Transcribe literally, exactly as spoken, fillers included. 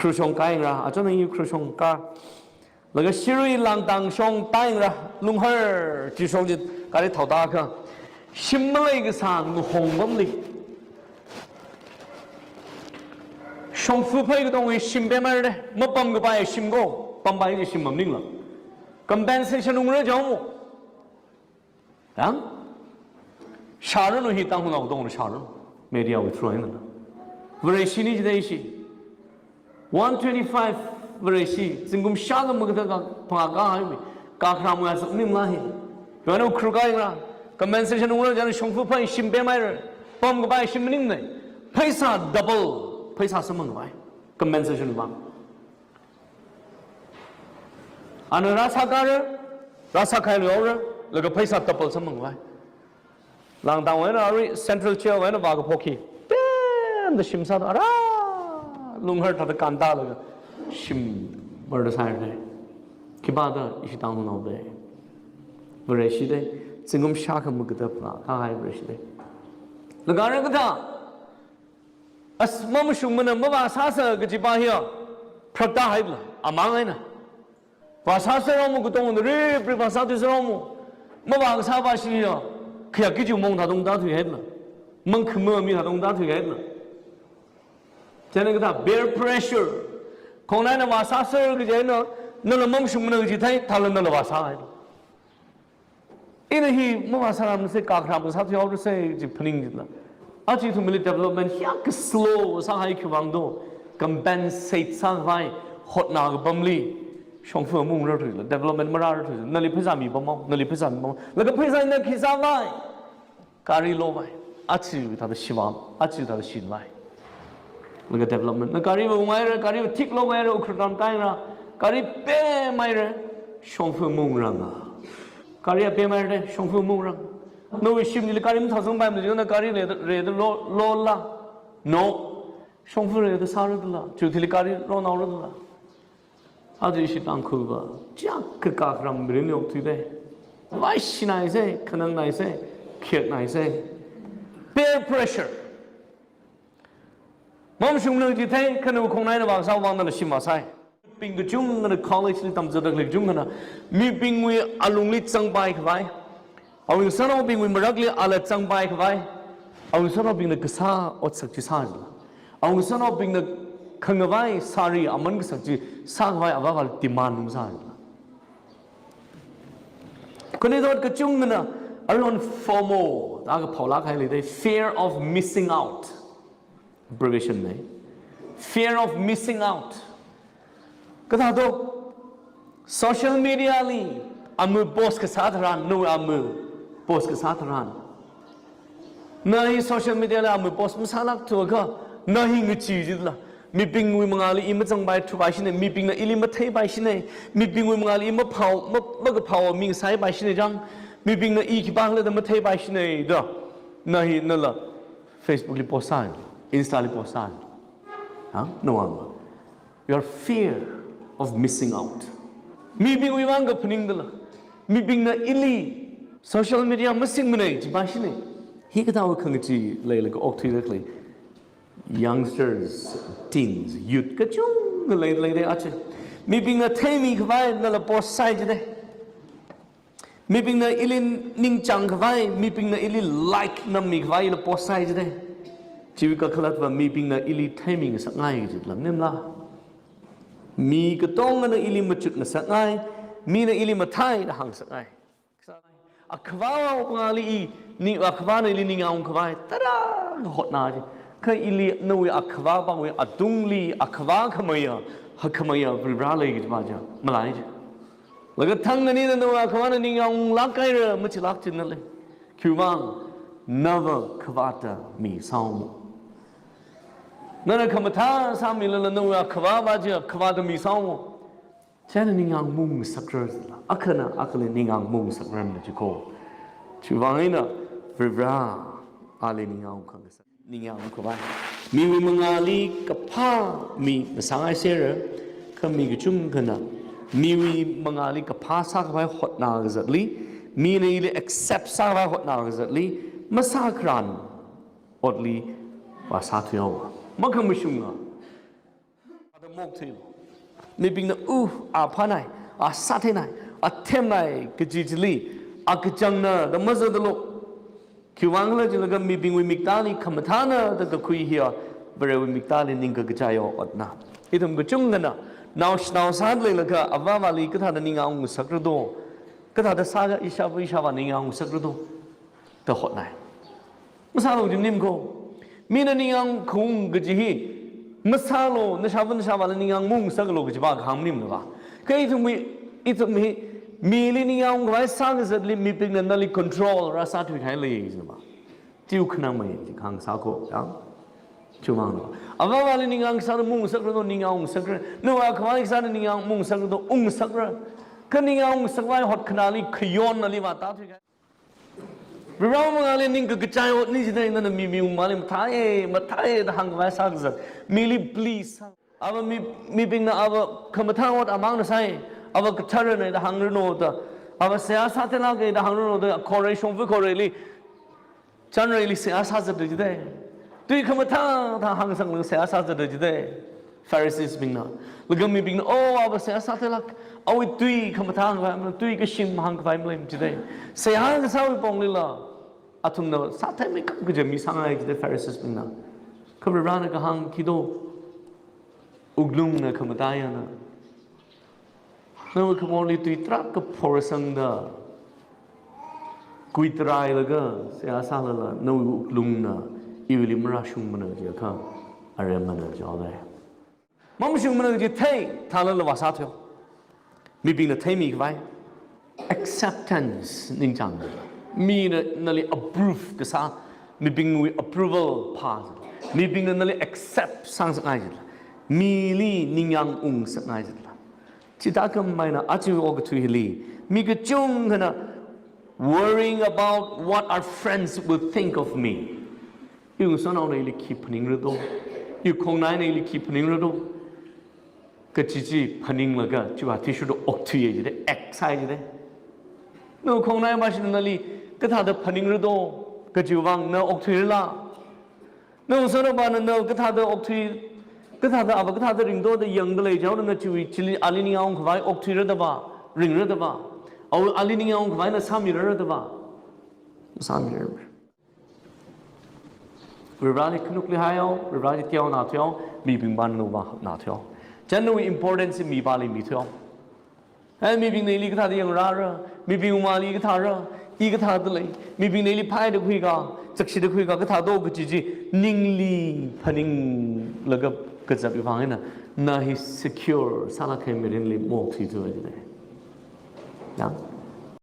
Ukhrul shong kāyāngra, achon hi Ukhrul shong kā. Laga Shirui Langdang shong tāyāngra, Lunghar chi shong chi gari thaoda kha. Shim malei kasā ngahong pamli. Shongfa phei katong hi shim pemhaira, mapam kapai shim ko, pampai chi shim maningla. Compensation ungra jao mo. Yang? Sharanu hi Tangkhulnao katongna sharanu. Media withdraw eina. Vareshi ni jidai shi. One twenty-five Vareshi, zingkum shākha makathā phangā kāhaimi. Kakharam ya saknim lahi. Yanu Ukhrul kāyāngra. Compensation ungra jang shongfa phei shim pemhaira. Pam kapai shim maningnei. Pheisā double. Pheisā samphang kapai. Compensation ba. Ana rāsā kāra, rāsā khailu aura, laga pheisā double samphang kapai. Langdang wui eina arui Central Jail wui eina vākaphok hi. Pemda shim sāda ara Lunghar thāda kānda laga shim murder sāhaira. Khipāda ishi Tangkhulnao dei. Vareshi dei, zingkum shākha makathā phangā kāhai Vareshi dei. Laga rākathā. As mamashungmana mavāsāsa kajipa hiya. Phrakta haila, amang eina. Vāsāsa ramo katongna ripri vāsā tui sā ramo. Mavāsāpa shiya. Khayāki ju mong thātong tāthui haila. Mangkhama mi thātong tāthui haila. Chieina kathā peer pressure. Khongnaina vāsāsa kaji eina, nala mamashungmana kaji thei, thāla nala vāsā haila. Ina hi mavāsāramsa kakharam sāthui haorasa chi phaning jila. Aja ithumli development hiyākha slow sāhai khiwuivang do. Compensate sākhavai hotna kapamli. Shongfa maungrarthuila. Development mararthuila. Nali pheisā mipam mo. Nali pheisā mipam mo. Laga pheisā eina khi sāvai. Gari lovai. Aja thāda shivam. Aja thāda shinvai. Laga development na gari va unghaira, gari va thik lohaira, Ukhrul ram kāyāngra, gari pemhaira, shongfa maungranga. Gari a pemhaira, shongfa maungranga. Nawui shimli gari mathāzangpaimana, na gari le, reda lo, lola. No. Shongfa reda sāra dala, chuthili gari lo naora dala. Aja ishi Tangkhul va, chiyākha kakharam mirin yokthui dei. Vaishinaisa, khanangnaisa, khayāknaisa. Peer pressure. Mamashungmana kaji thei, khanu khongnaina vāsā vang nala shim vāsai. Bing kachungkhana college li tamzatda khalei kachungkhana, mibingwui alungli zangpai khavai. Awui ngasānaobingwui marakli ala zangpai khavai. Awui ngasānaobingna kasā otsak chi sā jila. Awui ngasānaobingna khangavai sari aman kasak chi sākhavai avāvali demand masā jila. Khanuithot kachungkhana aruihon FOMO da kaphaolāk hailei dei, fear of missing out. Abbreviation nei. Fear of missing out. Kathā do, social media li ama post kasā tharan, nawui ama post kasā tharan. Na hi social media li ama post masālākthuakha, na hi ngachee jila. Mibingwui mangāli i mazangpai thupai shine, mibingna ili matheipai shine, mibingwui mangāli i maphao, ma, makaphao mi ngasaipai shine jang, mibingna i khipākhala da matheipai shine da. Na hi nala Facebook li post sā, Insta li post sā. Ha? Nawui vang. Your fear of missing out. Mibingwui vang kaphaning dala. Mibingna ili social media masingmanei jipa shine. Hikathāwui khangachee leilaga okthuida khalei. Youngsters, teens, youth kachungkha leilei dei aja. Mibingna theimi khavai nala post sāi jidei. Mibingna ili ningchāng khavai, mibingna ili like nammi khavai ila post sāi jidei. Chiwui kakhalatva mibingna ili theimi ngasakngai jila maningla. Mi katongana ili machut ngasakngai, mina ili mathei da hāng ngasakngai. Akhava mangāli i, ni, akhavana ili ningyāng khavai, tarākha hotna ji. Kha ili nawui akhavapāwui atungli, akhava khameiya, hakhameiya, Varivara lei kajipa ja, malei ja. Laga thangna nina nawui akhavana ningyānglāk haira, machilāk chinna lei. Khiwuivang, nava khavāta mi sāomo. Nana khamathā sāmilala nawui akhavapa ja, khavāta mi sāomo. China ningyāng mung sakrar zila. Akhana, akhali ningyāng mung sakrar na jiko. Chiwuivang eina, Varivara, ali ningyāng khang kasa. Ningyāng khavai. Miwui mangāli kaphā mi ngasāngai sera, kha mi kachungkhana. Miwui mangāli kaphā sākhavai hotna kazatli, mina ili accept sākhavai hotna kazatli, masākharan otli vāsāthuihaowa. Makhamashunga. Mok thui. Mibingna, uh, a phānai, a sātheinai, a themnai kaji chili, a kachangna da mazatdalo. Khiwuivang khala jilaga mibingwui miktāli khamathāna da kakhui hiya, Varewui miktāli ningkakachai otna. Ithum kachungkhana, nao shanao sāda leilaga, avāvali kathāda ningyāng ungngasakra do, kathāda sāga ishāva ishāvā ningyāng ungngasakra do da hotnai. Masālo ji maning ko. Mina ningyāng khaung kaji hi, masālo, nashāva nashāvāla ningyāng maungngasaklo kajiva kahāng maningmana va. Kha ithumwui, ithum hi, mili ningyāng khavai sākazatli mibingna nali control rāsāthuikahai lei jina va. Chiwui khanangmei ji kahāng sāko, ya. Chiwuivangna. Avāvali ningyāng sāda maungngasakra do, ningyāng ungngasakra. Nawui akhavali sāda ningyāng maungngasakra do, ungngasakra. Kha ningyāng ungngasakvai hotkhanāli khayon nali vātāthuikahai. Varewui mangāli ningkakachai otna jidai, nana mi, miwui mangāli mathāi, mathāi da hāngkhavai sākazat. Mili please. Ava mi, mibingna ava khamathā ot amangna sai. Ava katharana da hāngranu da. Ava seihā sātheilāka da hāngranu da. Khorei shongfa khoreili, chanreili seihā sāzatda jidai. Tui khamathā da hāngsanglaga seihā sāzatda jidai. Pharisees bingna. Laga mibingna, oh, ava seihā sātheilāk, awui tui khamathā hāngkhavai, tui kashim hāngkhavai malei jidai. Seihā kasāwui ponglila, athumna sātheimeikap kaja mi sāngai jidai Pharisees bingna. Kha Varena kahāng khi do, wuklungna khamathā yana. Nawui khamorli tui tarākha phorsangda, kuitarailaga seihā sālala, nawui wuklungna iwuili marāshungmana jiakha, aremana jihaolei. Mamashungmana ji thei, thālala vāsāthuihaowa. Mibingna theimikhavai. Acceptance ningchāng. Mina nali approve kasā, mibingwui approval phā. Mibingna nali accept sāngasakngai jila. Mili ningyāng ungngasakngai jila. Chithākhameina aja okathui hili, mi kachungkhana worrying about what our friends will think of me. Iwui ngasotnaona ili khi phaningra do, iwui khongnaina ili khi phaningra do kaji chi phaninglaga, chiwui athishurda okthuiya jidai, act sāya jidai. Nawui khongnai mashina nali kathāda phaningra do kajiwui vang na okthuirala? Nawui ngasotnaopana na kathāda okthui, kathāda ava kathāda ringdo da yangda lei jihaoda na chiwui chili ali ningyāng ungkhavai okthuira da va, ringra da va? Awui ali ningyāng ungkhavai na sāmira da va? Sāmira. Vareli khanukli haihao, Vareli teonao thuihao, mibingvang nawui vang hapnao thuihao. Chieina nawui importance mipāli mithuihao. Hai, mibingna ili kathāda yangrāra, mibingwui mangāli kathāra, i kathāda lei, mibingna ili phāda khuika, chakshida khuika, kathā do kaji chi ningli phaninglaga kazat vang eina, na hi secure sālāk kahai mirinli maokthuithuiya jidai. Ya?